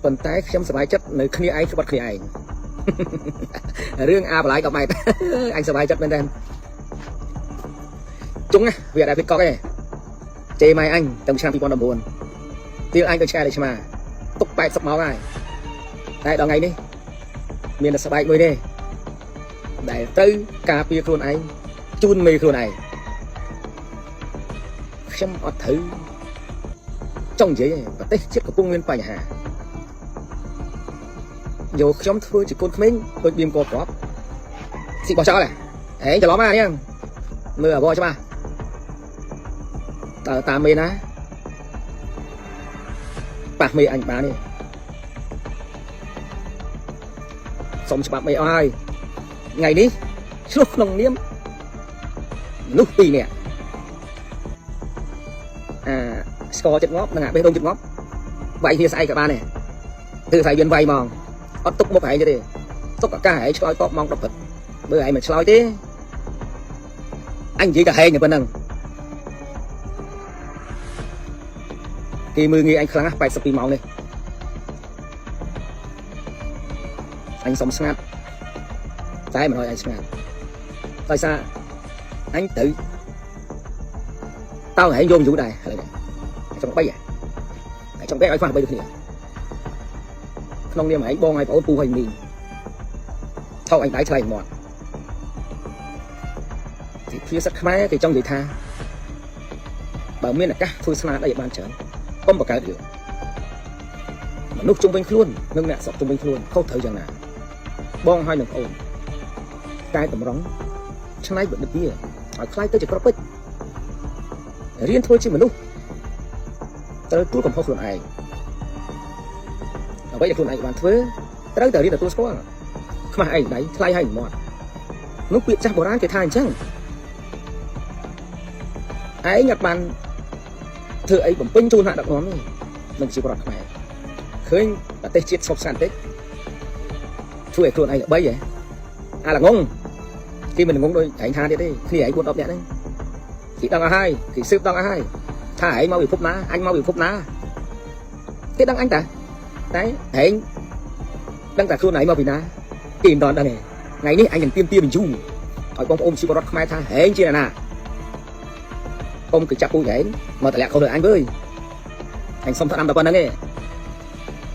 ប៉ុន្តែខ្ញុំសប្បាយចិត្តនៅគ្នាឯងក្បត់គ្នាឯង រឿងអាបន្លាយ10ម៉ែត្រ អញសប្បាយចិត្តមែនតើជុងណាវាអត់ដែលភ្លេចកុកទេជេរម៉ែអញតាំងពីឆ្នាំ2019ទៀលអញទៅឆ្កែដូចឆ្មាទុក80ម៉ោងហើយតែដល់ថ្ងៃនេះមានតែស្បែកមួយទេដែលត្រូវការពារខ្លួនឯងជូនមេខ្លួនឯងខ្ញុំអត់ត្រូវចង់និយាយទេប្រទេសជាតិកំពុងមានបញ្ហាយកខ្ញុំធ្វើជាកូនក្មេងដូចបៀមកក្របស៊ីបោះចោលហ៎ហេច្រឡំអានេះមើលអវច្បាស់តើតាមមេណាប៉ះមេអញបានទេសុំច្បាប់មេអស់ហើយថ្ងៃនេះឆ្លោះក្នុងនាមមនុស្សពីរនាក់អាស្ករចិត្តងាប់និងអាបេះដូងចិត្តងាប់វាយគ្នាស្អែកក៏បានដែរធ្វើស្អែកវានវាយហ្មងអត់ទុកមុខឯងទេទុកឱកាសឯងឆ្លើយតបម៉ោង10ព្រឹកបើឯងមិនឆ្លើយទេអញនិយាយតែហែងតែប៉ុណ្្នឹងគេមើលងាយអញខ្លាំងណាស់82ម៉ោងនេះអញសុំស្ងាត់តែមិនឲ្យអញស្ងាត់ដោយសារអញត្រូវតើឯងយកយូរដែរឥឡូវនេះចង់3ហ៎ចង់3ឲ្យខ្វះ3ដូចគ្នាក្នុងនាមឯងបងឲ្យប្អូនពូឲ្យមីងថោកអញដៃឆ្លៃមាត់ទីភាសាខ្មែរគេចង់និយាយថាបើមានឱកាសធ្វើស្នាដៃឲ្យបានច្រើនកុំបង្កើតរឿងមនុស្សជុំវិញខ្លួននិងអ្នកស្រុកជុំវិញខ្លួនខុសត្រូវយ៉ាងណាបងហើយនឹងប្អូនកែតម្រង់ឆ្នៃបណ្ឌិតវាឲ្យខ្លាយទៅជាក្របពេជ្ររៀនធ្វើជាមនុស្សត្រូវទួលកំហុសខ្លួនឯងអ្វីដែលខ្លួនឯងបានធ្វើត្រូវតែរៀនទទួលស្គាល់ខ្មាស់ឯងដៃថ្លៃហើយមាត់នោះពាក្យចាស់បុរាណគេថាអញ្ចឹងឯងអត់បានធ្វើអីបំពេញជូនថ្នាក់ដឹកនាំទេនឹងជាប្រដ្ឋខ្មែរឃើញប្រទេសជាតិស្ងប់ស្ងាត់តិចធ្វើឲ្យខ្លួនឯងល្បីហ៎អាល្ងងគេមិនល្ងងដូចឯងថាទៀតទេគ្នាឯង4 10នាក់ហ្នឹងគេដឹងអស់ហើយគេស៊ើបដឹងអស់ហើយថាឯងមកពិភពណាអញមកពិភពណាគេដឹងអញតាតែឯងដឹងតែខ្លួនឯងមកពីណាគេមិនដឹងទេថ្ងៃនេះអញនឹងទៀមទាបញ្ជូឲ្យបងប្អូនជីវរដ្ឋខ្មែរថាហែងជាអ្នកណាកុំគេចាប់ពូជហែងមកតម្លាក់ខុសលើអញវើយអញសុំថ្នាំតែប៉ុណ្្នឹងឯង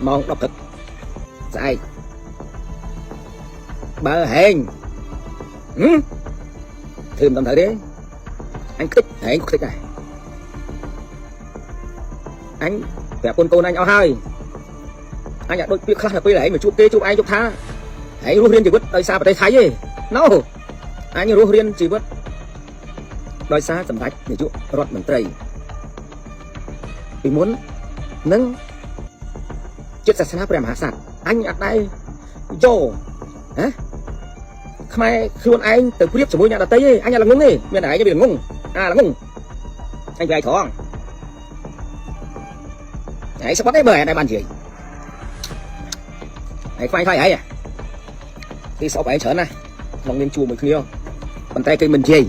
ម៉ោង10ព្រឹកស្អែកបើហែងហឹមធ្វើមិនត្រូវទេអញខ្ទេចហែងក៏ខ្ទេចដែរអញប្រាប់កូនកូនអញអស់ហើយអញអាចដូចពាក្យខ្លះទៅពេលហែងមកជួបគេជួបឯងជួបថាហែងរស់រៀនជីវិតដោយសារប្រទេសថៃទេណូអញរស់រៀនជីវិតដោយសារសម្ដេចនាយករដ្ឋមន្ត្រីពីមុននឹងចិត្តសាសនាព្រះមហាក្សត្រអញអត់ដែរយកហ៎ខ្មែរខ្លួនឯងទៅប្រៀបជាមួយអ្នកដទៃទេអញអត់ល្ងងទេមានតែឯងវាល្ងងអាល្ងងអញវាយត្រង់ឯងស្បត់ទេបើឯងដែរបាននិយាយឯងខ្វាញ់ខ្លាយឯងគេស្អប់ឯងច្រើនណាស់ក្នុងនាមជួមួយគ្នាប៉ុន្តែគេមិននិយាយ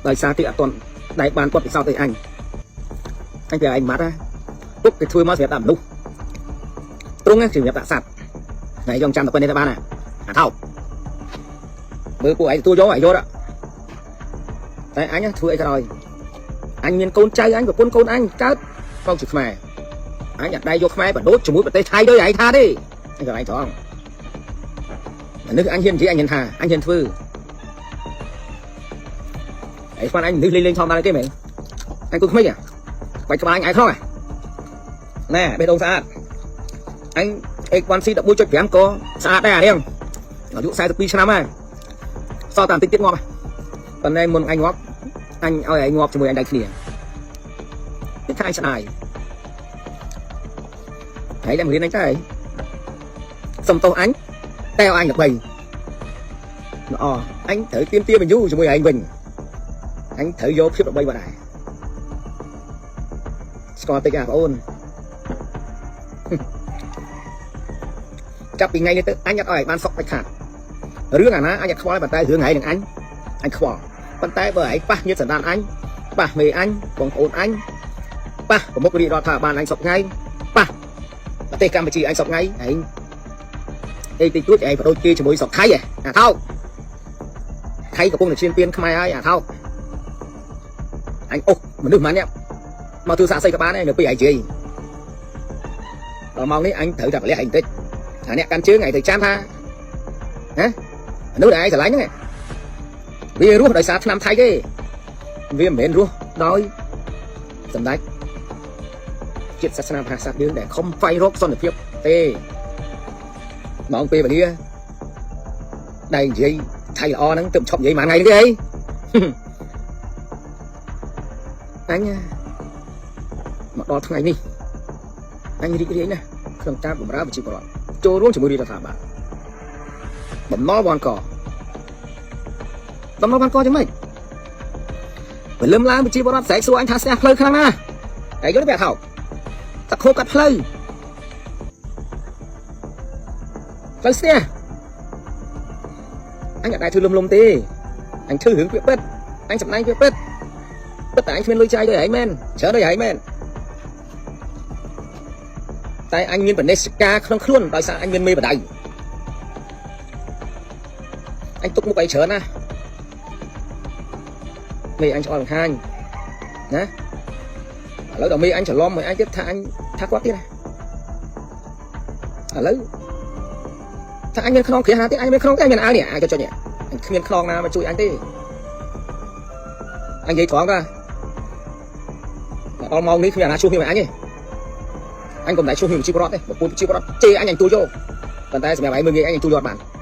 ដោយសារគេអត់ទាន់ដែលបានគាត់ពិសោធន៍អីអញអញគេឯងម៉ាត់ណាពុកគេធ្វើមកសម្រាប់ដាក់មនុស្សទ្រង់សម្រាប់ដាក់សត្វណែយងចាំតែប៉ុណ្្នេះទៅបានណាអាថោកមើលពួកឯងទទួលយកឯងយកតែអញធ្វើអីក៏ដោយអញមានកូនចៅអញប្រពន្ធកូនអញកើតផងជាខ្មែរអញអត់ដែរយកខ្មែរបដូចជាមួយប្រទេសថៃដូចឯងថាទេអញក៏ឯងត្រង់មនុស្សអញហ៊ាននិយាយអញហ៊ានថាអញហ៊ានធ្វើឯងស្មានអញមនុស្សលេងលេងធម្មតាទេមែនអញគូក្មេងបាច់ក្បាលអញឯងក្នុងណែបេះដូងស្អាតអញ A1C 11.5ក៏ស្អាតដែរអានេះអាយុ42ឆ្នាំហើយសល់តែបន្តិចទៀតងាប់ប៉ុន្តែមុនអញងាប់អញឲ្យឯងងាប់ជាមួយអញដៃគ្នាទៀតថាអញស្ដាយហើយតែមករៀនអញទៅសុំទោសអញតែឲ្យអញល្បីល្អអញត្រូវទៀមទាបញ្យូជាមួយឯងវិញអញត្រូវយកភាពល្បីមកដែរស្គាល់តិចអាបងអូនចាប់ពីថ្ងៃនេះទៅអញអត់ឲ្យបានសុកដាច់ខាតរឿងអាណាអញអត់ខ្វល់ប៉ុន្តែរឿងឯងនឹងអញអញខ្វល់ប៉ុន្តែបើឯងប៉ះញាតិសន្តានអញប៉ះមេអញបងប្អូនអញប៉ះប្រមុខរាជរដ្ឋាភិបាលអញសពថ្ងៃប៉ះ ប្រទេសកម្ពុជាអញសពថ្ងៃឯងអេតិចតួចឯងបដូចគេជាមួយស្រុកថៃហ៎អាថោកថៃកំពុងតែឈានពៀនខ្មែរហើយអាថោកអញអុសមនុស្សម្នាក់មកធ្វើសាកសីក៏បានដែរនៅពេលឯងនិយាយដល់ម៉ោងនេះអញត្រូវតែប្រលះឯងបន្តិចអាអ្នកកាន់ជើងឯងត្រូវចាំថាណាមនុស្សដែលឯងស្រឡាញ់ហ្នឹងវារស់ដោយសារឆ្នាំថៃទេវាមិនមែនរស់ដោយសម្ដេចជាតិសាសនាមហាក្សត្រយើងដែលខំហ្វៃរកសន្តិភាពទេម៉ោងពេលវេលាដែលនិយាយថៃល្អហ្នឹងទើបឈប់និយាយមួយថ្ងៃទេអី អញមកដល់ថ្ងៃនេះអញរីករាយណាស់ក្នុងការបម្រើប្រជាពលរដ្ឋចូលរួមជាមួយរាជរដ្ឋាភិបាលបំណុលវ៉ាន់កបំណុលវ៉ាន់កយ៉ាងម៉េចព្រលឹមឡើងប្រជាពលរដ្ឋស្រែកសួរអញថាស្ទះផ្លូវខ្លាំងណាស់ហើយយល់ទេថោកតខោកាត់ផ្លូវផ្លូវស្ទះអញអត់ដែរធ្វើលំលំទេអញធ្វើរឿងពាក្យពិតអញសម្ដែងពាក្យពិតពិតតែអញគ្មានលុយចាយដូចឯងមែនច្រើនដូចឯងមែនតែអញមានបណិសការក្នុងខ្លួនដោយសារអញមានមេបដៅអញទុកមុខឯងច្រើនណាស់មេអញឆ្អល់បង្ហាញណាឥឡូវដល់មេអញច្រឡំមួយអញទៀតថាអញថាគាត់ទៀតណាឥឡូវថាអញមានខ្នងគ្រាណាទៀតអញមានខ្នងទេអញមានអាវនេះអាចចុចនេះអញគ្មានខ្នងណាមកជួយអញទេអញនិយាយត្រង់តាដល់ម៉ោងនេះគ្មានអាណាជួសគ្នាមួយអញទេអញក៏មិនដែរជួសគ្នាប្រជាពលរដ្ឋទេបើពូប្រជាពលរដ្ឋជេរអញអញទួយកប៉ុន្តែសម្រាប់ឯងមើលងាយអញអញទួយកអត់បាន។